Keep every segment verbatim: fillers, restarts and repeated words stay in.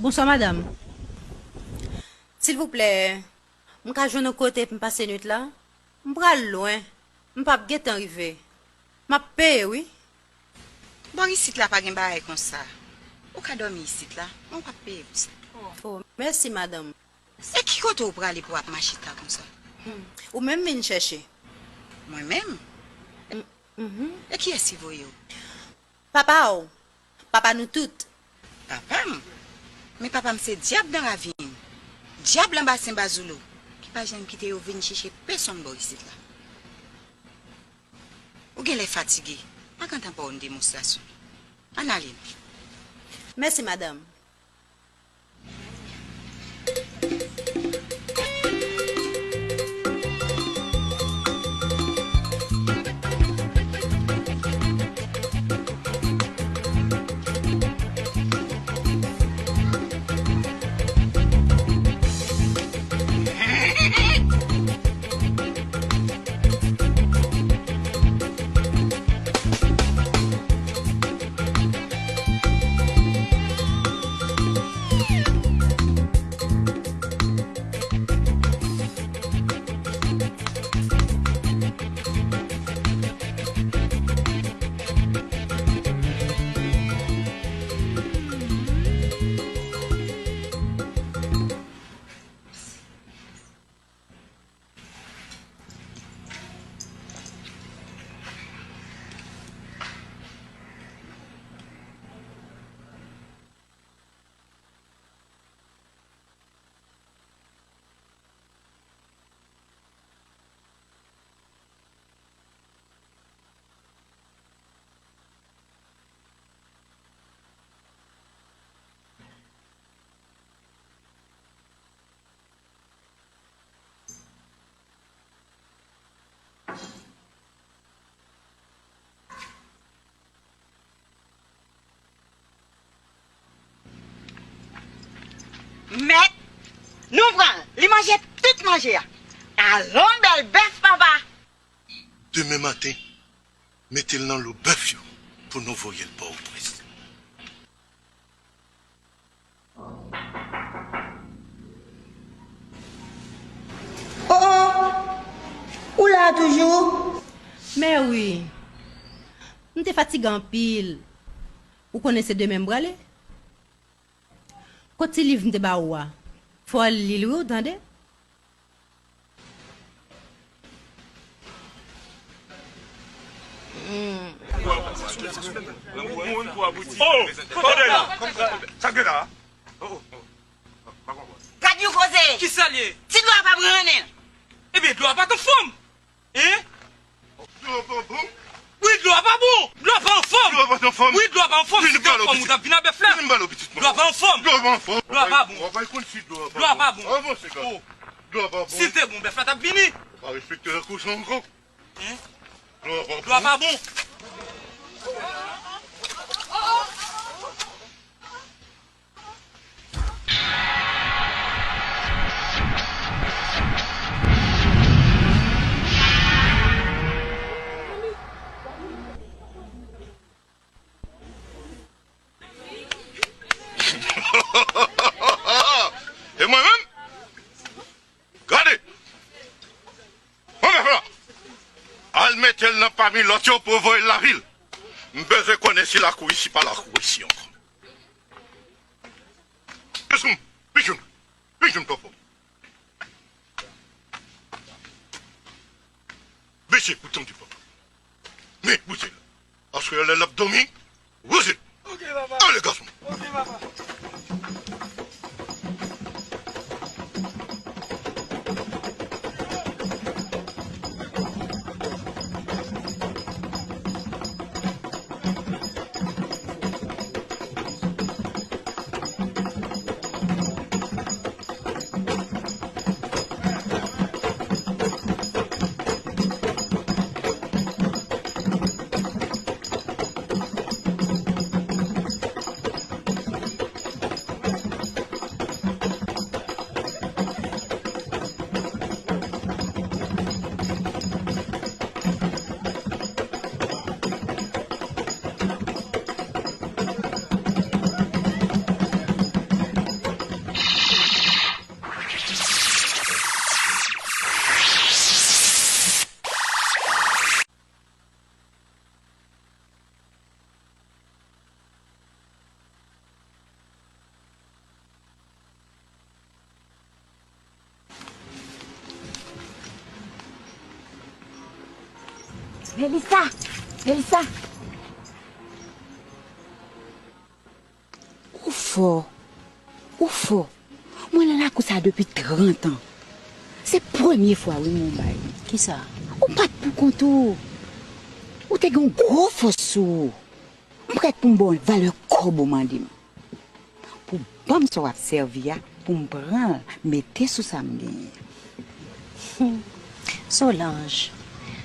Bonswa, madanm. Silvouplè, m ka jwenn yon kote pou m pase nwit la? M pral lwen. M p ap gentan rive. M ap peye, wi. Bò isit la pa gen bagay konsa. Ou ka dòmi isit la, men w ap peye pou sa. Oh, mèsi, madanm. E ki kote w prale pou w ap mache ta konsa? Hmm. Ou menm vin chèche. Mwen menm? M-, mhm. E kiyès ki voye w? Papa w. Papa nou tout. Papa m? Men papa m se dyab nan ravin. Dyab nan basen Bazoulo. Ki pa janm kite yo vin chèche pèsonn bò isit la. Ou genlè fatige. M a gentan ba w yon demonstrasyon. Ann ale. Mèsi, madanm. Mèt, nou pran l. Li manje tout manje a. Alon, bèl bèf, papa! Demen maten, mete l nan lo bèf yo pou nou voye l Pòtoprens. Oh, oh! Ou la a toujou? Mè wi. M te fatige anpil. Ou konnen se demen m prale. Kot ti liv m te ba ou a? Fò w al li l wi, ou tande? Oh, tande la. Sa k gen la? Gad yon koze! Kisa l ye? Ti dlo a pa brannnen. Ebyen, dlo a pa t anfòm. Hein? Dlo a pa bon? Wi, dlo a pa bon. Dlo a pa anfòm. Dlo a pa anfòm. Wi, dlo a pa anfòm. Si te anfòm, ou t ap vin ak bèf la. Vin ba l pitit mwen. Dlo a pa anfòm. Dlo a pa anfòm. Dlo a pa bon. Ou pa konn si dlo a pa bon. Dlo a pa bon. Avanse, gade. Oh. Dlo a pa bon. Si l te bon, bèf la t ap vini. Ou pa respekte lakou sa ankò. Hein? Dlo a pa bon. Dlo a pa bon. E mwen menm? Gade! Pran bèf la! Al mete l nan pami lòt yo pou w voye l lavil. M bezwen konnen si lakou isi pa lakou isi ankò. Pichoun, pichoun, pichoun papa. Mesye, ou tande papa. Men, bouje la. Aswè a lè l ap dòmi, bouje. Ok, papa. Ale, gason. Ok, papa. Melissa! Melissa! Ou fò. Ou fò. Mwen nan lakou sa depi trant an. Se premye fwa wi m wè yon bagay. Kisa? Ou pa t poukont ou. Ou te gen yon gwo fòs sou ou. M prèt pou m ba w valè kòb ou mande m. Pou ban m sa w ap sèvi a, pou m pran l, mete sou sa m genyen. Solange,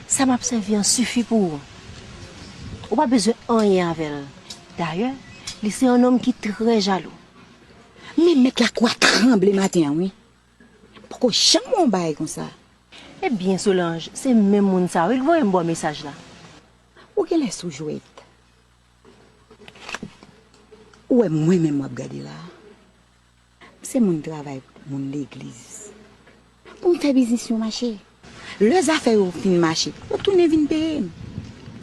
sa m ap sèvi an sifi pou ou. Ou pa bezwen anyen avè l. Dayè, li se yon nonm ki trè jalou. Men mèt lakou a tranble maten an, wi. M poko janm wè yon bagay konsa. Ebyen, Solange, se menm moun sa a, wi, k voye m ba w mesaj la. Ou genlè sou jwèt. Ou wè mwen menm w ap gade la a? M se moun travay moun legliz. Pou m fè biznis yo mache. Lè zafè yo fin mache, yo tounen vin peye m.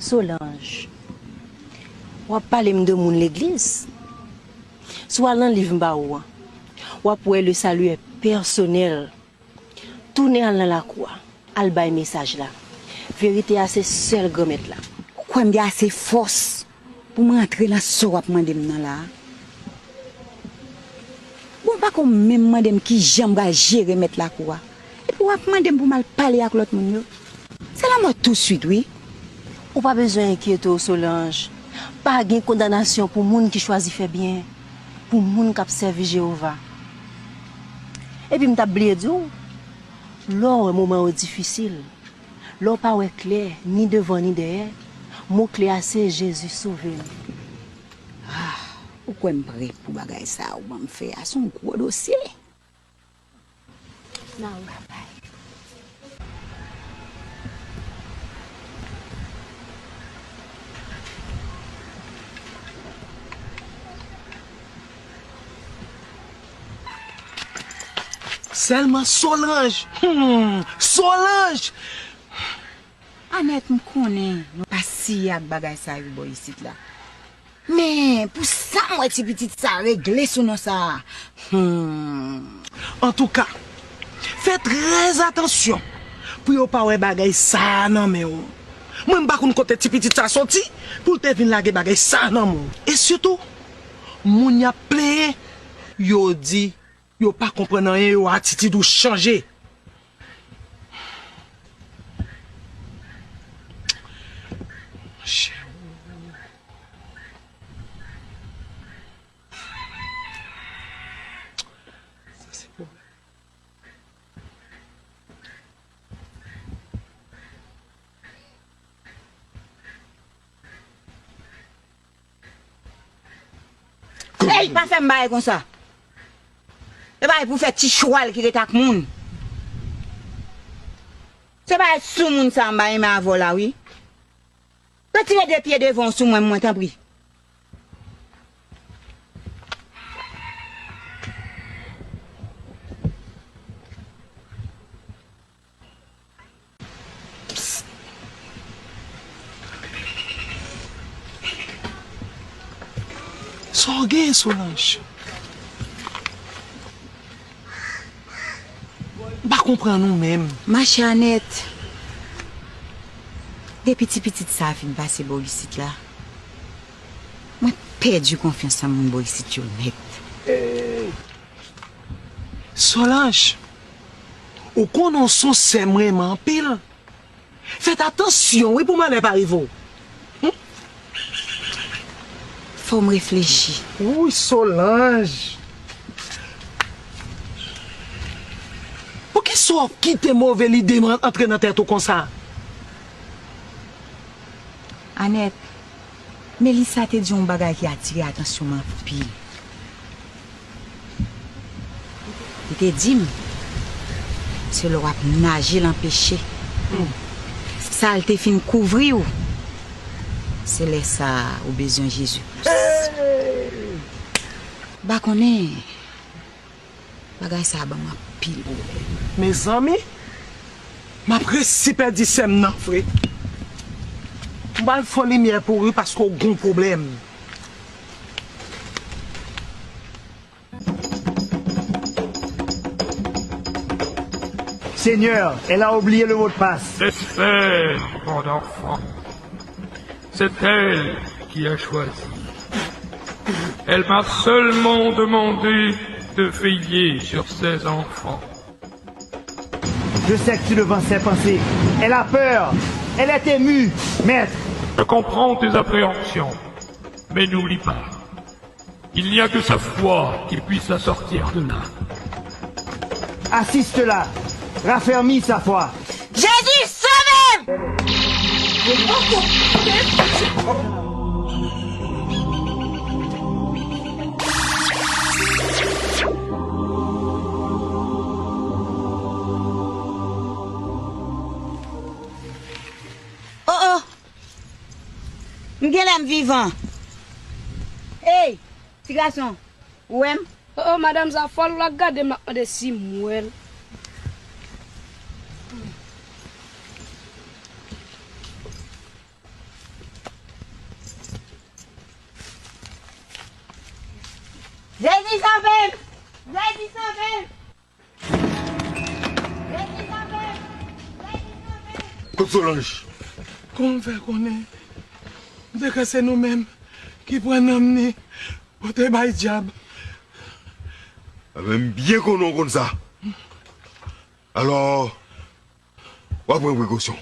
Solange, w ap pale m de moun legliz? Si w al nan liv m ba ou an, w ap wè le salut est personnel. Tounen al nan lakou a, al bay mesaj la. Verite a se sèl Granmèt la. Ou kwè m gen ase fòs pou m rantre nan sa w ap mande m nan la a? Bon, ou pako menm mande m kijan m pral jere mèt lakou a. Epi w ap mande m pou m al pale ak lòt moun yo. Se lanmò touswit, wi. Ou pa bezwen enkyete w, Solange. Pa gen kondanasyon pou moun ki chwazi fè byen, pou moun k ap sèvi Jewova. Epi m t ap bliye di w, lè w wè moman yo difisil, lè w pa wè klè, ni devan ni dèyè, mo kle a se Jezi sove m. Ah, ou kwè m prè pou bagay sa a ou ban m fè a? Se yon gwo dosye. N a wè. Sèlman Solange. Hmm, Solange! Anèt, m konnen nou pa siye ak bagay sa yo bò isit la. Men, pou sa m wè ti pitit sa regle sou non sa a. Hmm. Antouka, fè trè atansyon pou yo pa wè bagay sa a nan men w. Mwen, m pa konn kote ti pitit sa soti pou l te vin lage bagay sa a nan men w. E sitou, moun y ap plenyen, yo di yo pa konprann anyen, yo atitid ou chanje. Monchè. Sa se pwoblèm. Ey, pa fè m bagay konsa. E bagay pou fè ti chwal ki ret ak moun. Se bagay soumoun sa a m pa renmen avè w la, wi. Retire de pye devan w sou mwen, mwen, tanpri. Sa w gen, Solange? M pa konprann ou menm. Machè Anèt, depi ti pitit sa a fin pase bò isit la, mwen pèdi konfyans nan moun bò isit yo nèt. Solange, ou konnen w se yon sè m renmen anpil. Fèt atansyon, wi, pou malè pa rive w. Fò m reflechi. Wouy, Solange! Poukisa w ap kite move lide antre nan tèt ou konsa? Anèt, Melissa te di yon bagay ki atire atansyon m anpil. Li te di m, se lè w ap naje nan peche. Sa l te fin kouvri w, se lè sa a ou bezwen Jezi plis. M pa konnen, bagay sa a ban m anpil pwoblèm. Mezanmi, m ap resi pèdi sè m nan vre. M pral fè limyè pou ou wi, paske w gon pwoblèm. Seigneur, elle a oublié le mot de passe. Esther, mon enfant, c'est elle qui a choisi. Elle m'a seulement demandé de veiller sur ses enfants. Je sais que tu devances ses pensées. Elle a peur. Elle est émue. Maître, Je comprends tes appréhensions, mais n'oublie pas, il n'y a que sa foi qui puisse la sortir de là. Assiste-la. Raffermis sa foi. Jezi, sove m! Oh, oh! M genlè m vivan. Ey, ti gason, ou wè m? Oh, oh, madanm sa fòl, w ap gade m, l ap mande si m wè l. Jezi, sove m! Jezi, sove m! Jezi, sove m! Jezi, sove m! Kot Solanj? Kòman w fè konnen? M te kwè se nou menm ki pran nanm ni pote bay dyab. Enben, m byen konnen w konn sa. Alò, w ap pran prekosyon.